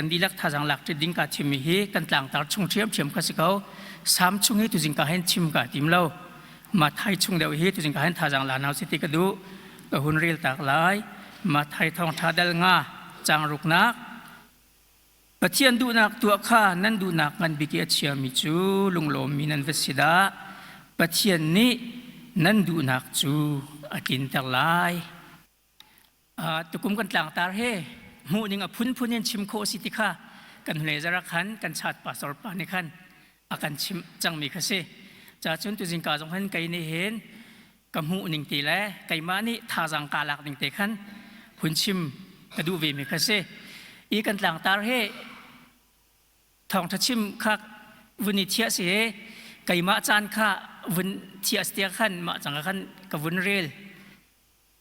Kan dihlak thazaang lak ṭi ding kaa thimmi hi kan tlangtar chung ṭhiamṭhiam kha si ko. Salm chung hi tuzing ka hen chim kaa tim lo. Matthai chung deuh hi tuzing ka hen thazaang la hna usih ti ka duh. Ka hun rel tak lai. Matthai thawngṭha dal nga caang ruknak. Pathian duhnak tuah kha nan duhnak ngan bik i a chiami cu lunglawmmi nan va si dah. Pathian nih nan duhnak cu a tlinter lai. Tukum kan tlangtar he hmuh ning a phunphun in chim khawh si ti kha kan hnulei zara khan kan chat pastor pa nih khan a kan chimh cangmi kha si. Ca cun tuzing ka zong hin kei nih hin ka hmuh ning ti le keimah nih thazaang ka lak ning te khan hun chim ka duh ve mi kha si. I kan tlangtar he thawngṭha chim kha vun i thiah si keimah caan kha vun thiah si tiah khan mah cang khan ka vun rel.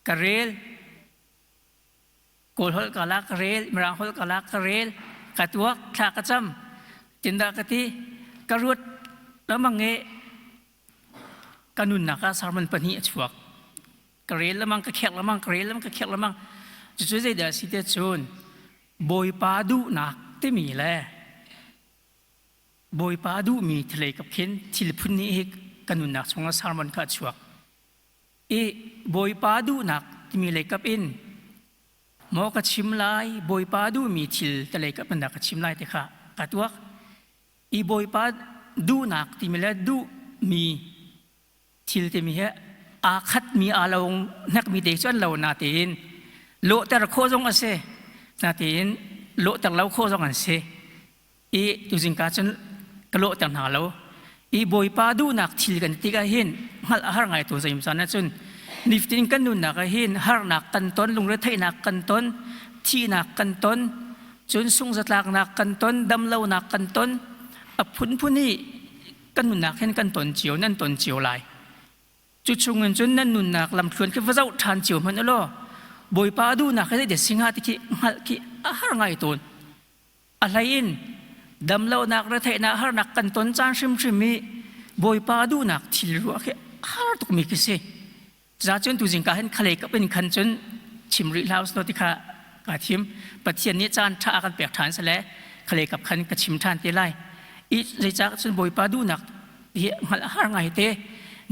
Ka rel. Kawl holh ka lak ka rel, Mirang holh ka lak ka rel, ka tuak, thla ka cam. Tindah ka ti, ka ruat lamang i ka nunnak ah sermon pahnih a chuak. Ka rel lamang, ka kherh lamang, ka rel lamang, ka kherh lamang. Cucu zeidah a si te cun Bawipa duhnak timi le Bawipa duhmi thilei kap khin thil phun nih hi ka nunnak chungah sermon kha a chuak. I Bawipa duhnak timi leikap in maw ka chim lai, Bawipa duhmi thil te leikap in dah ka chim lai ti kha ka tuak. I Bawipa duhnak timi le duhmi thil timi hi aa khatmi aa lo hnekmi te cu an lo natein lawhter khawh zong a si natein lawhter lo khawh zong an si. I tuzingka cun ka lawhter hna lo. I Bawipa duhnak thil kan tik ah hin hngalh a har ngai tawn zaim caan ahcun nifatin kan nunnak ah hin harnak kan ton, lungretheihnak kan ton, thihnak kan ton, cun sungzatlaknak kan ton, damlonak kan ton, a phunphun hi kan nunnak hin kan ton cio, nan ton cio lai. Cu chungin cun nan nunnak lamthluan khi va zoh ṭhan cio hmanh u law Bawipa duhnak hi zeidah si hnga ti khi hngalh khi a har ngai tawn. A hlei in damlonak retheihnak harnak kan ton caan hrimhrim i Bawipa duhnak thil ruah khi har tukmi khi si. Cucaah tuzing ka hin khalei kap in khan cun chim rih hlah usno ti kha kaa thim. Pathian nih caan ṭha a kan pek ṭhan sile khalei kap khan ka chim ṭhan te lai. I zeicah cun Bawipa duhnak hi hngalh a har ngai te.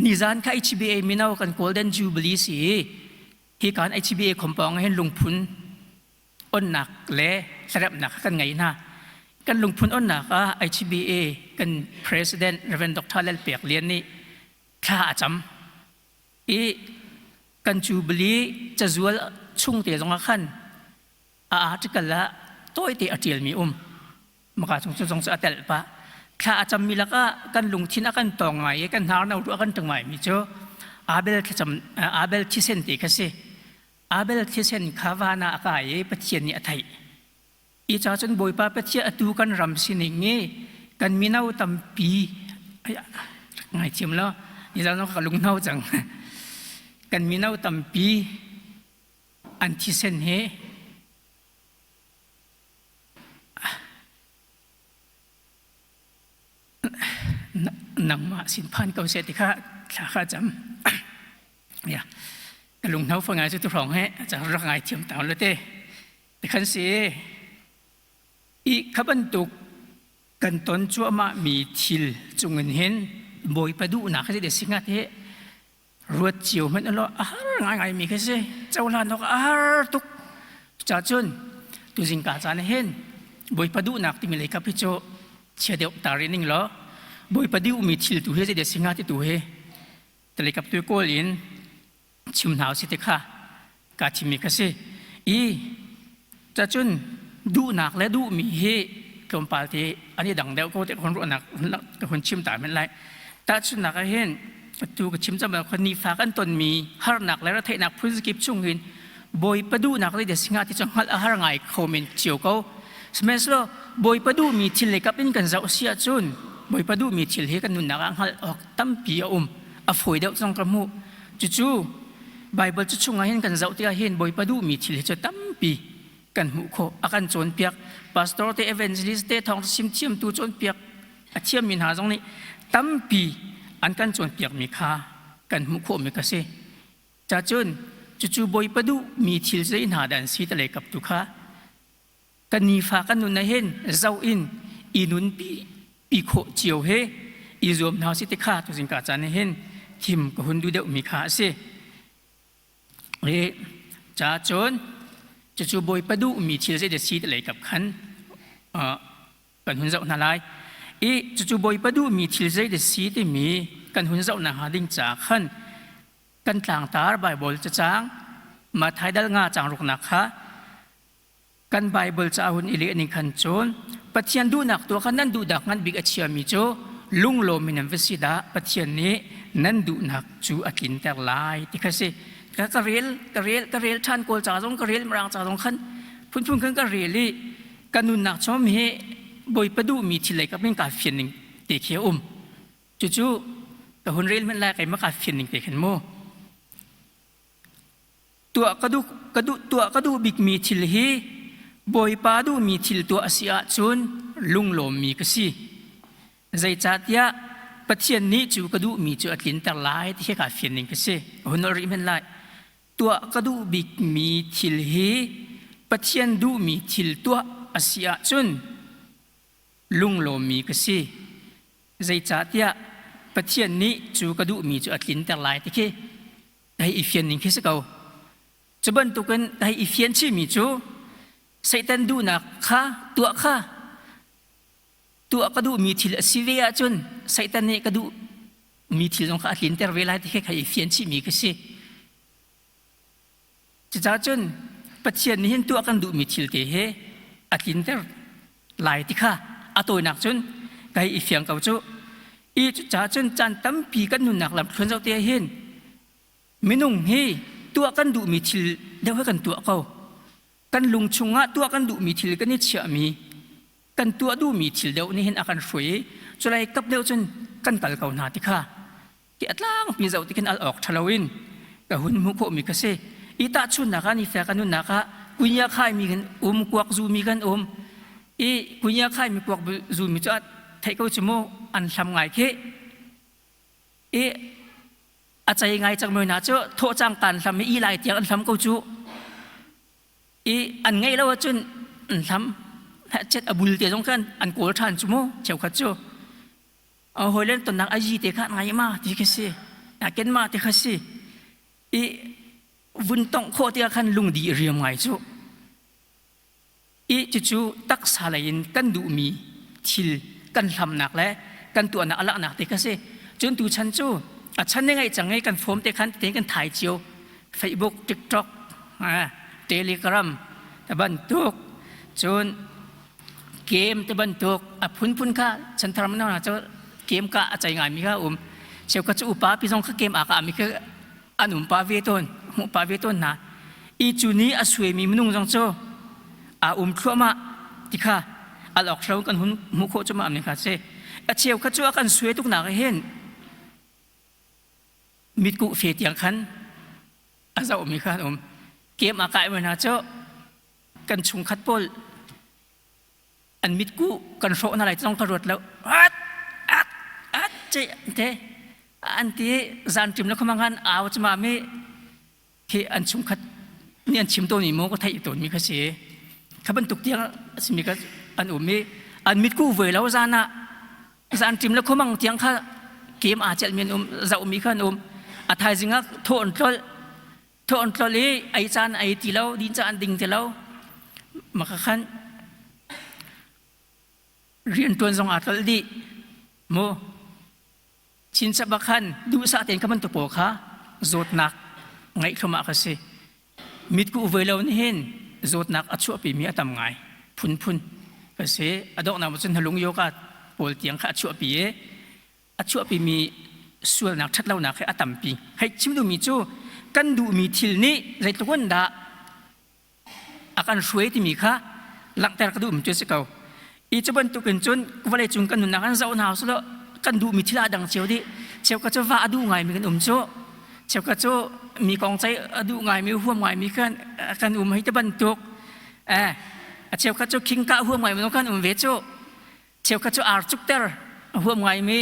Nizan kha HBA mino kan Golden Jubilee si i hi kan HBA compound hin lungphun onnak le hlaremhnak kan ngei hna. Kan lungphun onnak ah HBA kan President Reverend Dr. Lal Pek Lian nih thla a cam. I kan Jubilee cazual chung te zong ah khan a article ah tawite a ṭialmi um. Maka chung cu zong cu a telh pah. Thla a cammi lakah kan lungthin a kan tawng ngai i kan hnar no a kan ṭung ngaimi cu Abel thlacam Abel thisen ti kha si. Abel thisen kha van ah a kai i Pathian nih a theih. I ca cun Bawipa Pathian atu kan ram sining i kan mino tampi ngaithiam lo nizan ka lunghno cang kan mino tampi an thisen hi nangmah sin phan ko seh ti kha thla kha cam. Ya. Ka lunghno fa ngai cu tu hrawng he cang rak ngai thiam tawn lo te. Ti khan si i kha bantuk kan ton cuahmah mi thil cungin hin Bawipa duhnak hi de singa te ruat cio hmanh lo a har ngaingai mi khi si cohlan awk a har tuk ca cun tuzing ka caan hin Bawipa duhnak timi lei kap hi cu chia deuh ta rih ning law Bawipa duhmi thil tu hi zei si hnga ti tu hi talei kap tu kawl in chim hna si ti kha ka chimmi kha si i cacun duhnak le duhmi hi tlawmpal te an i dang deuh ko te ka hun ruahnak ka hun chim ta men lai tahchunhnak ah hin tu ka chim cang bal nifa kan tonmi harnak le retheihnak phun kip chung hin Bawipa duhnak le singa ti cu hngalh a har ngai kho men cio ko sihmanhsehlaw Bawipa duhmi thil lei kap in kan zoh si ahcun Bawipa duhmi thil hi kan nunnak ah hngalh awk tampi a um a fawi deuh zong ka hmuh cucu Baibal cu chungah hin kan zoh tikah hin Bawipa duhmi thil hi cu tampi kan hmuh khawh a kan cawnpiak pastor te evangelist te thawng sim thiamtu cawnpiak a thiammi hna zong nih tampi an kan cawnpiakmi kha kan hmuh khawhmi ka si cacun cucu Bawipa duhmi thil zei hna dah an si te lei kap tu kha. Kan nifa kan nun ah hin zoh in i nunpi pi khawh cio he i zuam hna si ti kha tuzing ka caan hin thim ka hun duh deuhmi kha a si. I ca cun cucu Bawipa duhmi thil zei si ti lei kap khan kan hun zoh hna lai. I cucu Bawipa duhmi thil zei si timi kan hun zoh hna hnga ding ca khan kan tlangtar Baibal cacang Matthai dal nga cang ruknak kha kan Baibal ca hun i leh ning khan cun Pathian duhnak tuah kha nan duhnak ngan bik a chiami cu lunglawm in nan va si dah Pathian nih nan duhnak cu a tlinter lai ti kha si. Ka ka rel ka rel ka rel ṭhan kawl ca zong ka rel mirang ca zong khan phunphun khan ka rel i ka nunnak chom hi Bawipa duhmi thil lei ka min ka fian ning te khi a um. Cucu ka hun rel hmanh lai keimah ka fian ning te khan mu. Tuah ka duh ka duh tuah ka duh bikmi thil hi Bawipa duhmi thil tuah a si ahcun lunglawmmi ka si. Zeicahtiah Pathian nih cu ka duhmi cu a tlinter lai ti hi kaa fian ning ka si. Hun nolh rih hmanh lai. Tuah ka duh bikmi thil hi Pathian duhmi thil tuah a si ahcun lunglawmmi ka si. Zeicahtiah Pathian nih cu ka duhmi cu a tlinter lai ti khi ka hei i fian ning khi si ko. Cu bantukin ka hei i fian chihmi cu Satan duhnak kha tuah kha tuah ka duhmi thil a si ve ahcun Satan nih ka duhmi thil zong kha a tlinter ve lai ti khi ka hei i fian chihmi khi si. Cucaah cun Pathian nih hin tuah kan duhmi thil te he a tlinter lai ti kha a tawinak cun ka hei i fiang ko cu. I cucaah cun caan tampi kan nunnak lam thluan zoh te hin minung hi tuah kan duhmi thil deuh he kan tuah ko. Kan lung chungah tuah kan duhmi thil kan i chiahmi kan tuah duhmi thil deuh nih hin a kan hruai i culai kap deuh cun kan kal ko hna ti kha ti a tlangpi zoh ti khin al awk ṭha loin ka hun hmuh khawhmi ka si. I tahchunhnak ah nifa kan nunnak ah kunya khaimi kan um, kuak zumi kan um. I kunya khaimi kuak zumi cu theih ko cu mu an hlam ngai khi. I a cei ngai cang mi hna cu thawh cang tan hlam i lai tiang an hlam ko cu. I an ngeih lo ahcun an hlam chet a bul te zong khan an kawl ṭhan cu mu cheukhat cu. Hawi le tonnak a yi te kha ngai ma ti khi si ken ma ti kha si i vun tongh khawh tiah khan lungdi riam ngai cu i cucu taksa lei in kan duhmi thil kan hlamnak le kan tuahnak alaknak te kha si cun tu chan cu a chan ne ngai cang i kan form te khan te kan thai cio Facebook TikTok Telegram te bantuk cun Kem te bantuk a phunphun kha chanthar mino hna cu kem ka a cei ngaimi kha um. Cheukhat cu upa pi zong kha kem aa kahmi kha an um pa ve tawn, hmuh pa ve tawn hna. I cu nih a suaimi minung zong cu aa um thluahmah ti kha al awk hro kan hun hmuh khawh cuahmah mi kha si. A cheukhat cu a kan suai tuknak hin mitkuh fe tiang khan a zohmi kha an um. Kem aa kai mi hna cu kan chungkhat pawl an mitkuh kan hrawh hna lai zong ka ruat lo at at at ce te an ti zan ṭim le khamang han au chama mi khi an chungkhat nih an chim tawn mi maw ka theih tawn mi kha si kha bantuk tiang simi ka an um i an mitkuh voi lo zan ah zan ṭim le khuamang tiang kha kem aa celh mi an um zoh mi kha an um a thaizing ah thawh an tlolh Thawh an tlol i ei caan ei ti lo, din caan ding ti lo. Maka khan rianṭuan zong aa tlolh dih. Mu chinchap ah khan duhsah tein ka bantuk pawl kha zawtnak ngeih thluahmah ka si. Mitkuh voi lo nih hin zawtnak a chuahpimi a tam ngai phunphun ka si. A donghnak cun hnalung yoga pawl tiang kha a chuahpi i a chuahpimi sualnak ṭhatlonak hi a tampi. Hei chim duhmi cu kan duhmi thil nih zeitluk in dah a kan hruai timi kha langhter ka duhmi cu a si ko. I cu bantukin cun vawlei cung kan nunnak an zoh hna usulaw kan duhmi thil aa dang cio dih. Cheukhat cu va a duh ngaimi kan um cu. Cheukhat cu mi kong ceih a duh ngaimi huam ngaimi kan kan um hei ti bantuk. Eh, a cheukhat cu khingkah huam ngaimi kan um ve cu. Cheukhat cu ar cukter a huam ngaimi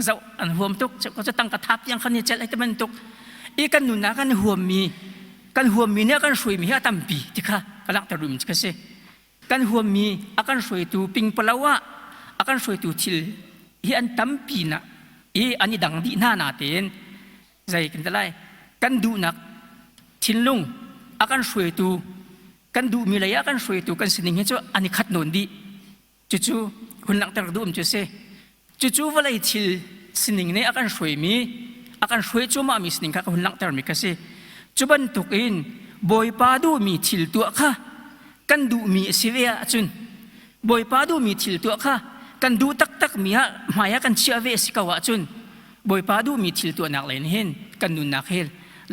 zoh an huam tuk cheukhat cu tangka thap tiang khan i celh ai ti bantuk i kan nunnak kan huammi kan huammi nih a kan hruaimi hi a tampi ti kha ka langhter duhmi cu ka si. Kan huammi a kan hruaitu pingpalo ah a kan hruaitu thil hi an tampi na i an i dang dih hna natein zei kan ti lai kan duhnak thinlung a kan hruaitu kan duhmi lei ah kan hruaitu kan sining hi cu an i khat nawn dih. Cucu hun langhter duh cu si. Cucu vawlei thil sining nih a kan hruaimi, a kan hruai cuahmahmi sining kha ka hun langhtermi ka si. Cu bantukin Bawipa duhmi thil tuah kha kan duhmi a si ve ahcun Bawipa duhmi thil tuah kha kan duh taktakmi ah hmai ah kan chiah ve a si ko ahcun Bawipa duhmi thil tuahnak lei hin kan nunnak hi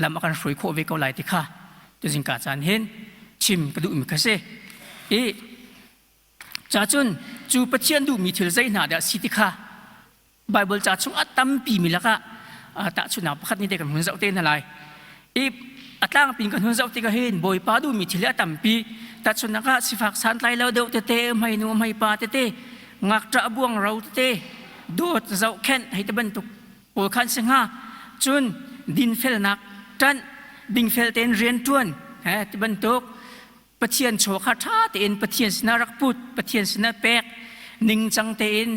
lam a kan hruai khawh ve ko lai ti kha tuzingka caan hin chim ka duhmi kha si. I Cacun cu Pathian duhmi thil zei hna dah si ti kha Baibal ca chung a tampi mi lakah tahchunhnak pakhat nih te kan hun zoh te hna lai. I a tlangpi kan hun zoh tikah hin Bawipa duhmi thil hi a tampi. Tahchunhnak ah sifak santlai lo deuh tete, hmeinu hmeipa tete, ngakṭah buangro tete, dawt zohkhenh hei ti bantuk pawl khan si hnga. Cun dinfelnak ṭanh, dingfel tein rianṭuan he ti bantuk Pathian chaw kha ṭha tein Pathian sinah rak put, Pathian sinah pek, ningcang tein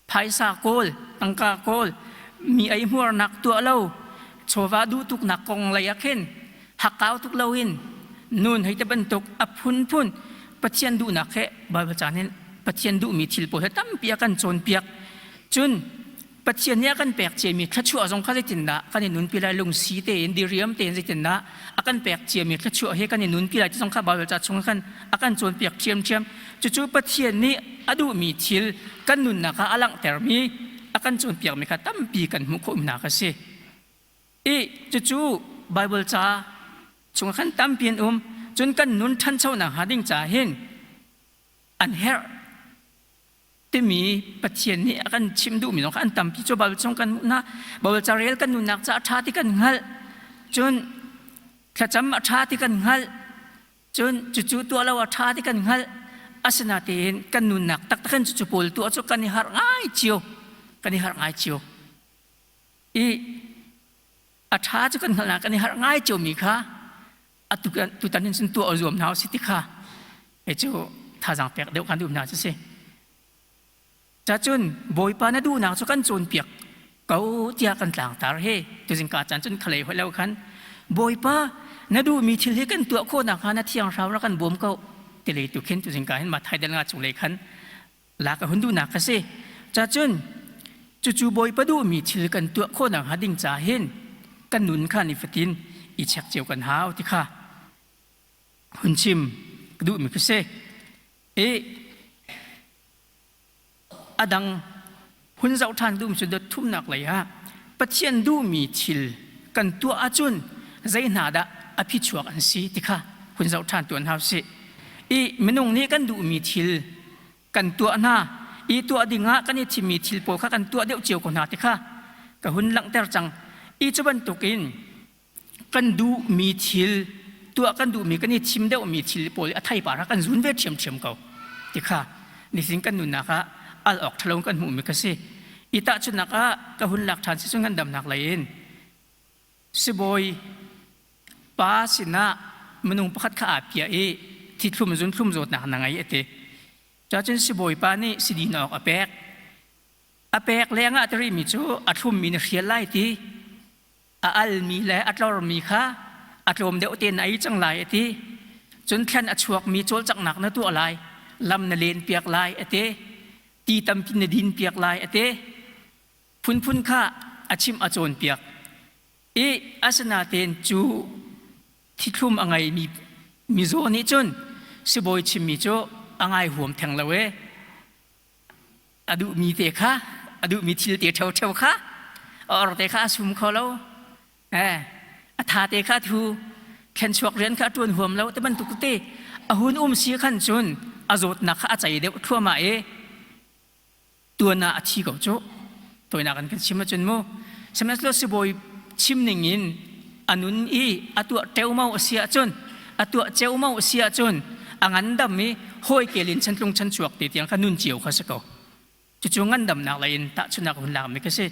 phaisa kawl, tangka kawl, mi eihmuarnak tuah lo, chawva duh tuknak kong lei ah khin hakkau tuk loin nun hei te bantuk a phunphun Pathian duhnak he Baibal caan hin Pathian duhmi thil pawl he tampi a kan cawnpiak. Cun Pathian nih a kan pek ciami thluachuah zong kha zeitindah kan i nunpi lai lungsi tein diriam tein zeitindah a kan pek ciami thluachuah hi kan i nunpi lai ti zong kha Baibal ca chung khan a kan cawnpiak ṭhiamṭhiam. Cucu Pathian nih a duhmi thil kan nunnak ah a langhtermi a kan cawnpiakmi kha tampi kan hmuh khawhmi hna kha si. I cucu Baibal ca chungah khan tampi an um. Cun kan nun ṭhanchonak hnga ding ca hin an herh timi Pathian nih a kan chim duhmi zong kha an tampi cu Baibal chung kan hmuh hna. Baibal carel kan nunnak ca a ṭha ti kan hngalh. Cun thlacam a ṭha ti kan hngalh. Cun cucu tuah lo a ṭha ti kan hngalh. Asinain kan nunnak taktak in cucu pawl tuah cu kan i harh ngai cio. Kan i harh ngai cio. I a ṭha cu kan hngalh kan i harh ngai ciomi kha atu tutan hin cun tuah zuam hna usih ti kha hei cu thazaang pek deuh kan duh hna cu si. Cacun Bawipa na duhnak cu kan cawnpiak ko tiah kan tlangtar he tuzing ka caan cun khalei hoih lo khan Bawipa na duhmi thil hi kan tuah khawh nakhnga na thiang hram rak kan bawm ko ti lei tu khin tuzing ka hin Matthai dal nga chung lei khan lak a hun duhnak ka si. Cacun cucu Bawipa duhmi thil kan tuah khawh nakhnga ding ca hin kan nun kha nifatin i check cio kan hau ti kha hun chim ka duhmi ka si. I a dang hun zoh ṭhan duhmi cu dot thumnak lei ah Pathian duhmi thil kan tuah ahcun zei hna dah a phichuak an si ti kha hun zoh ṭhan tuan hau sih. I minung nih kan duhmi thil kan tuah hna i tuah dingah kan i thimmi thil pawl kha kan tuah deuh cio ko hna ti kha ka hun langhter cang. I cu bantukin kan duhmi thil tuah kan duhmi kan i thim deuhmi thil pawl a theipar kha kan zun ve ṭhiamṭhiam ko ti kha nihin kan nunnak ah al awk ṭhalo kan hmuhmi ka si. I tahchunhnak ah ka hun lak ṭhan si cun kan damnak lei in sibawi pa sinah minung pakhat kha aa piah i thithlum zunthlum zawtnak na ngei a ti. Cacun sibawi pa nih sidin awk a pek. A pek lengah a rihmi cu a thlummi na hrial lai ti, a almi le a tlormi kha a tlawm deuh tein na ei cang lai a ti. Cun thlan a chuakmi cawlcanghnak na tuah lai, lam na len piak lai a ti. Ti tampi na din piak lai a ti. Phunphun kha a chimh a cawnpiak. I asinain cu thithlum a ngeimi mizaw nih cun sibawi chimmi cu a ngai huam theng lo e. A duhmi te kha, a duhmi thil te ṭheuṭheu kha, a or te kha a sum kho lo. Eh, a tha te kha thu, thlenchuak rian kha a ṭuan huam lo te bantuk te a hun um si khan cun a zawtnak kha a cei deuh thluahmah i tuan ah a thi ko cu toinak an kan chim ahcun mu sihmanhsehlaw sibawi chim ning in a nun i a tuah ṭeumau a si ahcun a tuah ceumau a si ahcun a ngandam i hawi kel in chantlung chanchuak te tiang kha nun cio kha si ko cucu ngandamnak lei in tahchunhnak hun lakmi ka si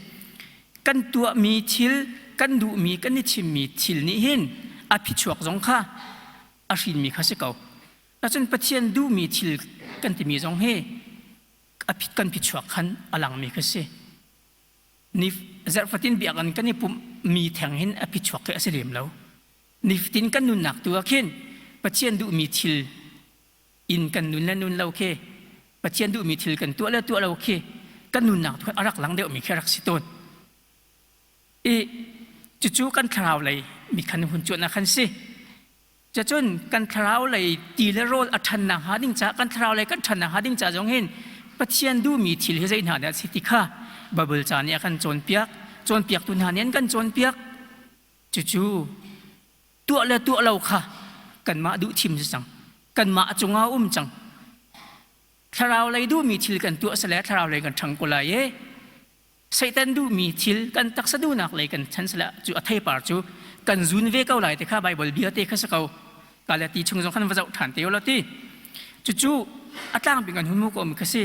kan tuahmi thil kan duhmi kan i thimmi thil nih hin a phichuak zong kha a hrinmi kha si ko. Cun Pathian duhmi thil kan timi zong hi a phit kan phichuak khan a langmi kha si. Ni zarhfatin biakinn kan i pumhmi theng hin a phichuak khi a si lem lo. Nifatin kan nunnak tu ah khin Pathian duhmi thil in kan nun le nun lo khi Pathian duhmi thil kan tuah le tuah lo khi kan nunnak tu khan a rak lang deuhmi khi a rak si tawn. I cucu kan thlarau lei mi khan hun cuanh ah khan si. Cacun kan thlarau lei ti le rawl a ṭhannak hnga ding ca kan thlarau lei kan ṭhannak hnga ding ca zong hin Pathian duhmi thil hi zei hna dah a si ti kha Bible ca nih a kan cawnpiak. Cawnpiaktu hna nih an kan cawnpiak. Cucu tuah le tuah lo kha kanmah duh thim si cang. Kanmah cungah um cang. Thlarau lei duhmi thil kan tuah sale thlarau lei kan ṭhang ko lai i Satan duhmi thil kan taksa duhnak lei kan chan sala cu a theipar cu kan zun ve ko lai te kha Bible bia te kha si ko. Galati chung zong khan va zoh ṭhan te lo ti. Cucu a tlangpi kan hun mu ko mi kha si.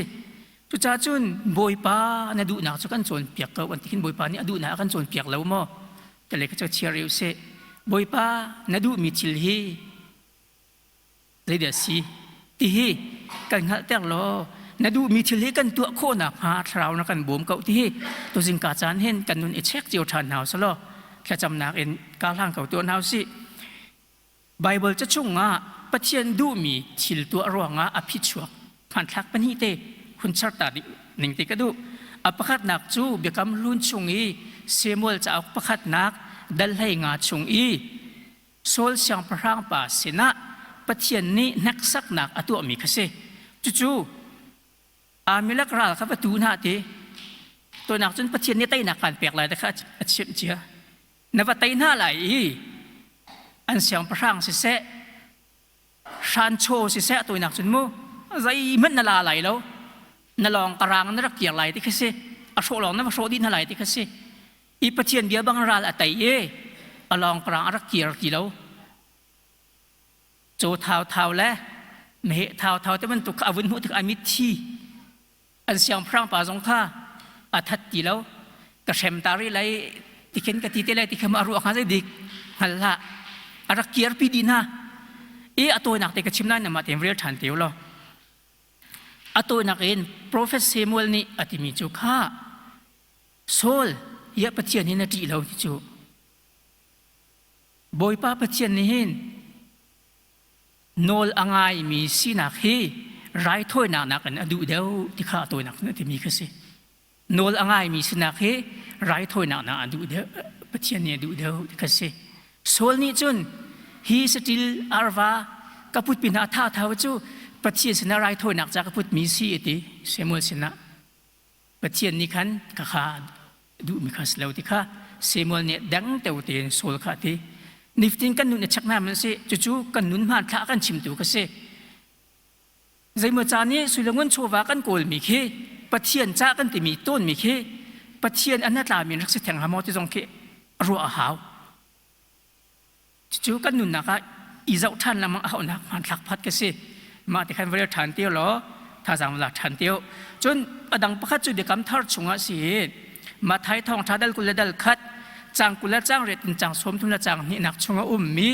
Cucaah cun Bawipa na duhnak cu kan cawnpiak ko an ti khin Bawipa nih a duhnak a kan cawnpiak lo maw? Ka le ka cu chia reu seh. Bawipa na duhmi thil hi zeidah si ti hi kan hngalhter law na duhmi thil hi kan tuah khawh nakhnga thlarau na kan bawm ko ti hi tuzingka caan hin kan nun i check cio ṭhan hna usih thlacamnak in ka hlang ko tuah hna usih. Baibal ca chungah Pathian duhmi thil tuah ruangah a phichuak hmanthlak pahnih te hun charta dih ning te ka duh. A pakhatnak cu Biakam Hlun chung i Samuel cauk pakhatnak dal 15 chung i Saul siangpahrang pa sinah Pathian nih hneksaknak a tuahmi kha si. Cucu Amalek ral kha va tu hna ti. Tunak cun Pathian nih teinak kaan pek lai te kha a chimh cia. Na va tei hna lai i an siangpahrang siseh, hranchaw siseh tuinak cun mu zeihmanh na la lai lo. Na lawng ka rang na rak kir lai ti kha si. A hrawh lawng na va hrawh dih hna lai ti kha si. I Pathian bia bang ral a tei i a lawng parang a rak kir ti lo. Caw thau thau le meheh thau thau te bantuk kha a vun hmuh tik a mit thi an siangpahrang pa zong kha a that ti lo. Ka hrem ta rih lai tikhin ka ti te lai tikhin a ruah hnga zei dik hngal hlah. A rak kirpi dih hna. I a tawinak te ka chim lai namah tein rel ṭhan te u law. A tawinak in Prophet Samuel nih a timi cu kha Saul, ia Pathian hi na ṭih lo ti cu. Bawipa Pathian nih hin nawl a ngaimi sinak hi raithawinak nakin a duh deuh ti kha a tawinak a timi kha si. Nawl a ngaimi sinak hi raithawinak nak a duh deuh, Pathian nih a duh deuh ti kha si. Saul nih cun hi saṭil arva ka putpi hna thatho cu Pathian sinah raithawinak ca ka putmi si a ti Samuel sinah. Pathian nih khan ka kha duhmi kha si lo ti kha Samuel nih dang teo tein Saul kha a ti. Nifatin kan nun a chek hna man si cucu kan nun hmanthlak kan chimtu ka si. Zeimaw caan i suilangun chawva kan kawlmi khi Pathian ca kan timi tawnmi khi Pathian an hnatlami rak si theng hlah maw ti zong khi ruah a hau. Cucu kan nunnak ah i zoh ṭhan lengmang a hauhnak hmanthlak phat ka si. Mah ti khan va rel ṭhan te law thazaang la ṭhan te Cun a dang pakhat cu biakam thar chungah si Matthai thawngṭha dal 20 le dal khat cang 20 le cang riat in cang 30 le cang hnihnak chungah ummi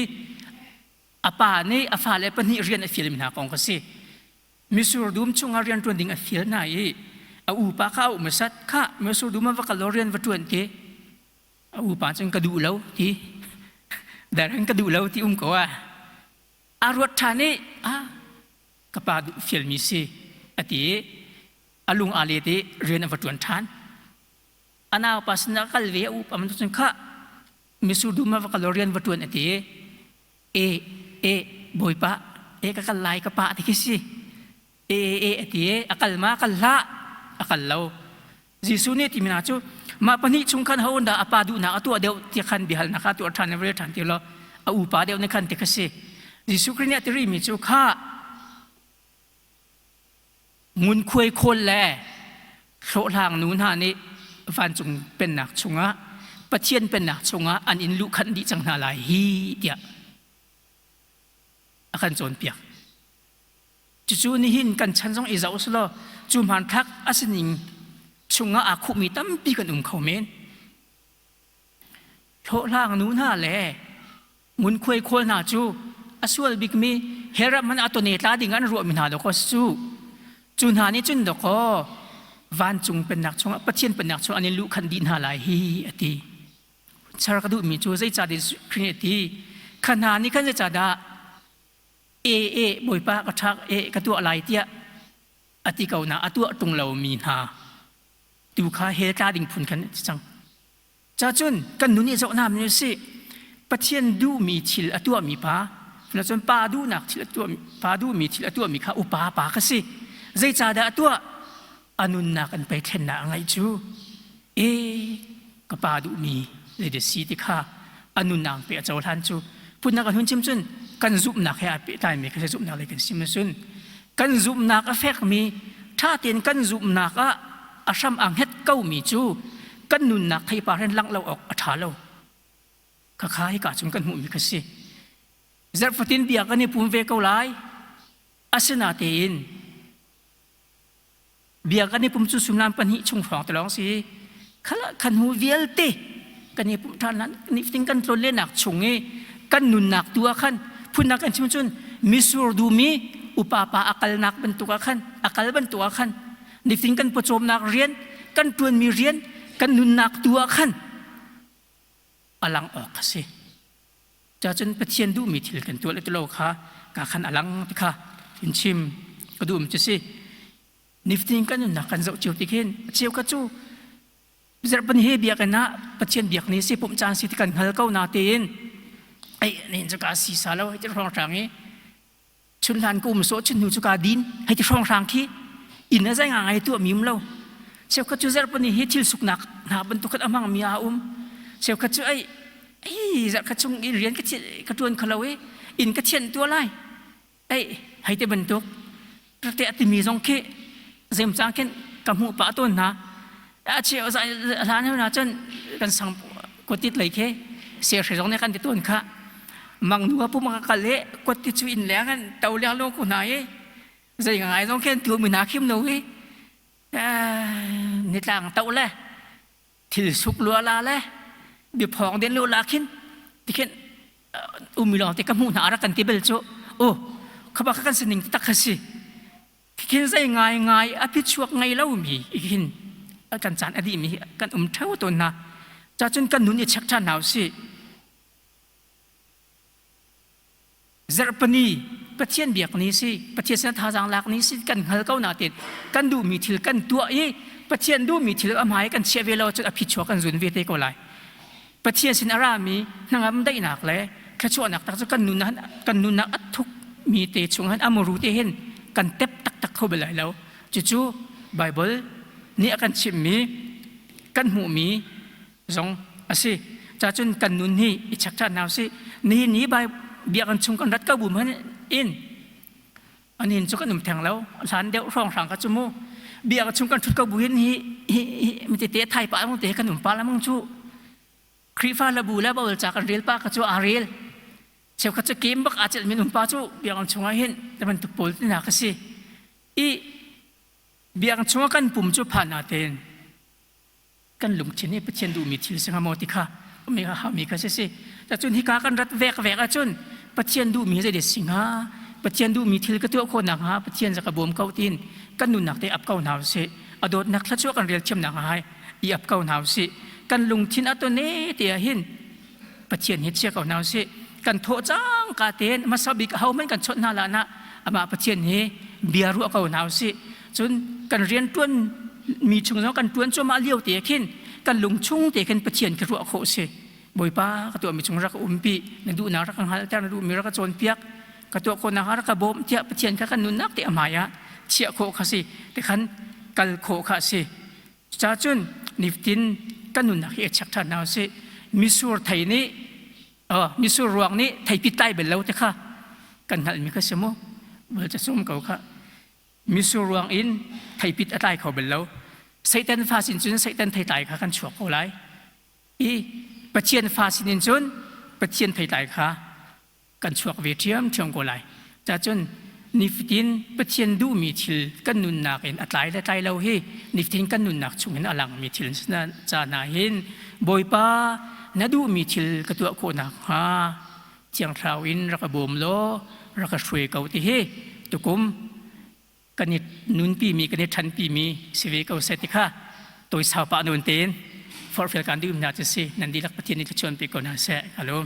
a pa nih a fale pahnih rian a fialmi hna kong kha si. Misur dum chungah rian ṭuan ding a fial hna i a upa kha a um sat kha misur dum ah va kal law rian va ṭuan ti a upa cun ka duh lo ti darang ka duh lo ti um ko ah a ruat ṭhan i ah ka pa duh fialmi si a ti i a lung aa let i rian a va ṭuan ṭhan a naupa sinah kal ve a upa man cun khah misur dum ah va kal rian va ṭuan a ti i e e bawipa e ka kal lai ka pa ti khi si e e a ti i a kal ma kal hlah a kal lo Jesuh nih timi hna cu mah pahnih chung khan ho dah a pa duhnak a tuah deuh ti khan biahalnak kha tuah ṭhan rel ṭhan ti law a upa deuh nih khan ti kha si. Jesuh Khrih nih a ti rihmi cu kha ngunkhuai khawl le hlawhhlang nu hna nih vancung pennak chungah Pathian pennak chungah an in luhkhanh dih cang hna lai hi tiah a kan cawnpiak. Cucu nihin kan chan zong i zoh usulaw cu hmanthlak a sining chungah aa khuhmi tampi kan um kho men. Hlawhhlang nu hna le ngunkhuai khawl hna cu A sual bikmi hell ram hmanh a tone tla ding an ruahmi hna dawkaw cu cu hna nih cun dawkaw vancung pennak chungah Pathian pennak chungah an in luhkhanh dih hna lai hi a ti. Char ka duhmi cu zeicah Khrih nih a ti? Kha hna nih khan zeicahdah e e Bawipa ka ṭhak e ka tuah lai tiah a ti ko na a tuah ṭung lomi hna tu kha hell tla ding phun khan a si cang. Cacun kan nun i zoh hna mi si Pathian duhmi thil a tuahmi pa cun pa duhnak thil a tuah pa duhmi thil a tuahmi kha upa pa ka si. Zeicahdah a tuah? A nunnak an pei thlennak a ngeih cu e ka pa duhmi zeidah si ti kha a nunnak pe a cohlan cu phunnak a hun chim cun kan zumhnak he aa pehtlaimi kha zumhnak lei kan sim cun kan zumhnak a fekmi ṭha tein kan zumhnak ah a hram aa hnget komi cu kan nunnak theipar hin langh lo awk a ṭha lo. Khakha hika cun kan hmuhmi kha si. Zarhfatin bia kan i pum ve ko lai. Asinatein bia kan i pum cu suimilam pahnih chung hrawng te lawng si. Khala khan hu vialte kan i pumh ṭhan lan nifatin kan tlawn lenak chung i kan nunnak tu ah khan phunnak kan chim cun misur dumi upa pa a kalnak bantuk ah khan a kal bantuk ah khan nifatin kan pawcawmnak rian kan ṭuanmi rian kan nunnak tu ah khan a lang awk a si. Cacun Pathian duhmi thil kan tuah le ti lo kha ka khan a lang ti kha in chim ka duhmi cu si. Nifatin kan nunnak kan zoh cio ti khin a cheu kha cu zarhpani he biakinn ah Pathian biak ni si pumh caan si ti kan hngal ko na tein ei nin cu ka si sa lo hei ti hrawnghrang i chunhlan ka um sawh chun hnu cu ka din hei ti hrawnghrang khi inn a zei ngai tuah mi um lo cheukhat cu zarhpani hi thil suknak hna bantuk khat a hmang mi a um cheukhat cu ei ei zarhkhat chung i rian ka ka tuan khalo i inn ka thianh tua lai ei hei te bantuk te a timi zong khi zemcang khin ka hmuh pah tawn hna a cheu hlan hna cun kan sang kutit lei khi ser zong nih kan ti tawn kha mang nu pum ka kal he kutti cu in leng an to leng lo ko hna i zei ngai zong khin tu mi hna khim lo hi nitlang to le thil suk lua la le biaphawng den lu la khin tikhin umi lawng te ka hmuh hna rak kan ti bel cu o khaba kha kan sining tak kha si khin zei ngai ngai a phichuak ngei lo mi hin kan caan a dih mi kan um theo tawn na cha cun kan nun i check than hau si Zarhpini Pathian biak ni si, Pathian sin thazaang lak ni si kan hngal ko nain kan duhmi thil kan tuah i Pathian duhmi thil a hmai kan chiah ve lo ahcun a phichuak kan zun ve te ko lai. Pathian sin a rami hnangam daihnak le thluachuahnak tak cu kan nunnak kan nunnak a thuk mi te chung han amuru te hin kan tep taktak kho bal lai lo. Cucu Bible nih a kan chimhmi kan hmuhmi zong a si. Cacun kan nun hi i check ṭhan hna usih. Nihin ni biakinn chung kan rat ko bu hmanh in anin cu kan um theng lo. Hlan deuh hrawnghrang kha cu mu. Biakinn chung kan ṭhut ko bu hin hi hi hi mitete thai pa among te kan um pa lamang cu. Khrihfa le bu le Baibal ca kan rel pa kha cu aa rel. Cheukhat cu kem bak aa celh min um pa cu biakinn chungah hin te bantuk pawl tina ka si. I biakinn chungah kan pum cu phan tein kan lungthin hi Pathian duhmi thil si hnga maw ti kha mi mi kha si si cun hika kan rat vek vek ahcun Pathian duhmi zei si hnga Pathian duhmi thil ka tuah khawh nakhnga Pathian za ka bawm ko tiin kan nunnak te ap ko hna usih a dawtnak thluachuah kan rel thiam nakhnga hai i ap ko hna usih kan lungthin a tone te ah hin Pathian hi chia ko hna usih kan thawh cang ka tein hmasa bik ho hmanh kan chawnh hna la na amah Pathian hi bia ruah ko hna usih cun kan rian tuan mi chung zong kan tuan cuahmah lio te khin kan lung chung te khin Pathian khi ruah khawh si Bawipa ka tuah mi chung rak umpi na duhnak rak ka hngalhter na duhmi rak ka cawnpiak ka tuah khawhnak rak ka bawm tiah Pathian kha kan nunnak te amai ah chiah khawh kha si te khan kal khawh kha si Cucun nifatin kan nunnak hi a check ṭhan hna usih. Misur thei nih misur ruang nih theipi tlai bel lo ti kha kan hngalhmi kha si mu. Bal ca sum ko kha. Misur ruang in theipit a tlai kho bel lo. Satan fa sin cun Satan theitlai kha kan chuak ko lai. I Pathian fa sin in cun Pathian theitlai kha kan chuak ve ṭhiamṭhiam ko lai. Cacun nifatin Pathian duhmi thil kan nunnak in a tlai le tlai lo hi nifatin kan nunnak chungin a langmi thil ca hna hin Bawipa na duhmi thil ka tuah khawh nakhnga Thiang Thlarau in rak ka bawm law rak ka hruai ko ti hi tukum kan i nunpi mi kan i ṭhanpi mi si ve ko seh ti kha toisau pah nawn tein forhfial kan duh hna cu si. Nan dihlak Pathian nih thluachuah pe ko hna seh. Alo.